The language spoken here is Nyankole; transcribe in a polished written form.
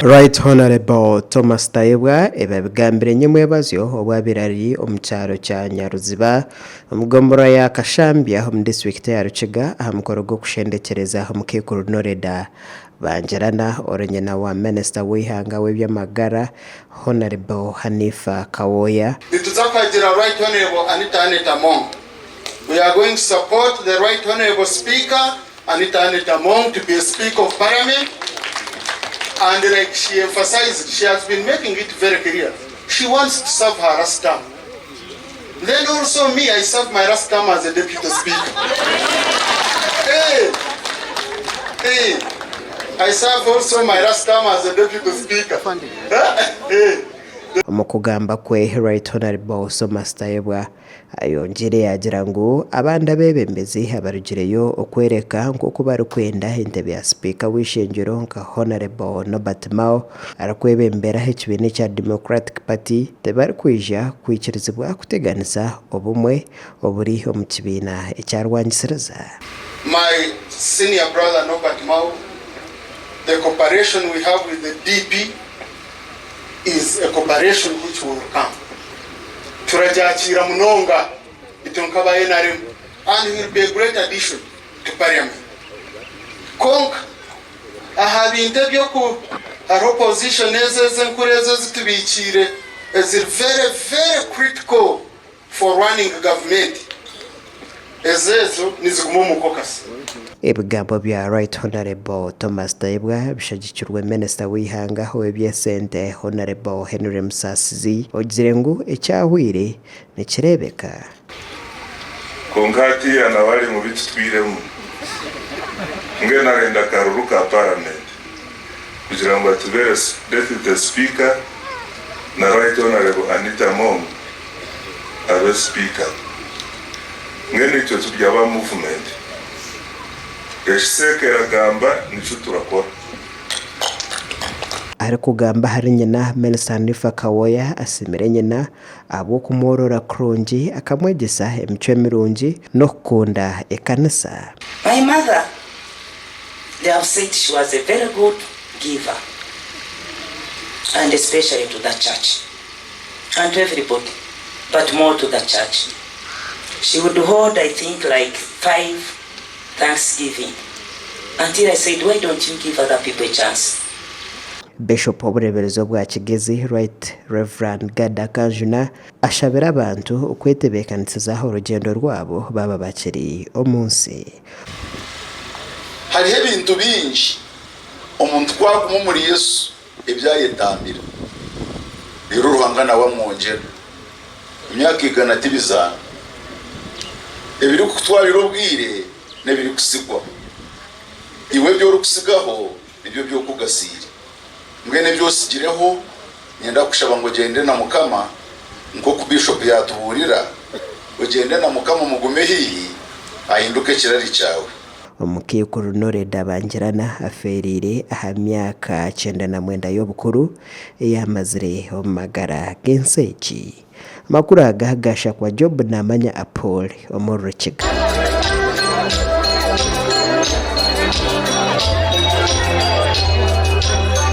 Right Honourable Thomas Tayebwa ebi abigambire nyomwebazyo obu abaire ari omu kyaro kya Nyaruziba omu gomborora ya Kashambya omu disiturikiti eya Rukiga aha mukoro gw'okushendekyereza omukaikuru Noreda Bangirana ori nyina wa minisita w'eihanga w'eby'amagara Honourable Hanifa Kawooya. Nituza kuhagira Right Honourable Anita Annet Among. We are going to support the Right Honourable Speaker Anita Annet Among to be a Speaker of Parliament and like she emphasized, she has been making it very clear, she wants to serve her last term. Then also me, I serve my last term as a Deputy Speaker. Hey, hey, I serve also my last term as a Deputy Speaker. Hey. Omu kugamba kwe, Right Honourable Thomas Tayebwa Ayongyire yaagira ngu abandi abeebembezi abarugireyo okworeka nk'oku barikwenda entebe ya sipiika w'eishengyero nka Honarebo Norbert Mao arikwebembera ekibiina ekya Democratic Party tibarikwija kwikirizibwa kuteganisa obumwe oburi omu kibiina ekyarwangisiriza. My senior brother Norbert Mao, the cooperation we have with the DP is a cooperation which will come. Turagyakiira munonga itwe nk'aba nrm and he will be a great addition to parliament. Kwonka aha bintu eby'oku hariho position ezo ezenkuru ezo ezitubiikiire eziri very very critical for running government ezo ezo niziguma omu caucus. Ebigambo bya Right Honarebo Thomas Tayebwa bishagikirwe Minisita w'eihanga ow'eby'esente Honarebo Henry Musasizi ogizire ngu ekyahweire nikireebeka. Kwonka hatiiya nawe ari mu bi tutwiremu. Mbwenu arenda akaruru ka Paramenti kugira ngu atubeere Deputy Speaker na Right Honourable Anita Among abe Sipiika. Mbwenu itwe turi aba movement. Eki Seeka eragamba nikyo turakora. Arikugamba ahari nyina, Minisita Hanifa Kawoya asiimire nyina ahabw'okumworora kurungi akamwegyesa emicwe mirungi n'okukunda ekanisa. My mother they have said she was a very good giver and especially to the church and to everybody but more to the church. She would hold I think like five thanksgiving until I said why don't you give other people a chance. Bishop w'obureeberezi obwa Kigezi, Right Rev. Gada Kanjuna ashabire abantu kwetebeekanisiza orugyendo rwabo baaba bakiri omu nsi. Hariho ebintu bingi omuntu ku aguma omuri Yesu ebi ayetambira, reero Ruhanga nawe amwongyera. Emyaka igana ti bizaano. Ebirikukutwarira obwire n'ebirikutsigwaho. Iwe ebi orikutsigaho nibyo by'okugasiire. Mbwenu ebi otsigireho, niinyenda kukushaba ngu ogyende na Mukama nk'oku Biishopu yaatubuurira, ogyende na Mukama omugume haihi, ahinduke ekirari kyawe. Omukaikuru Noreda Bangirana afeereire aha myaka 99 y'obukuru ei amazire omu magara g'ensi egi. Amakuru aga gaashakwa Job Namanya Apol omuri Rukiga.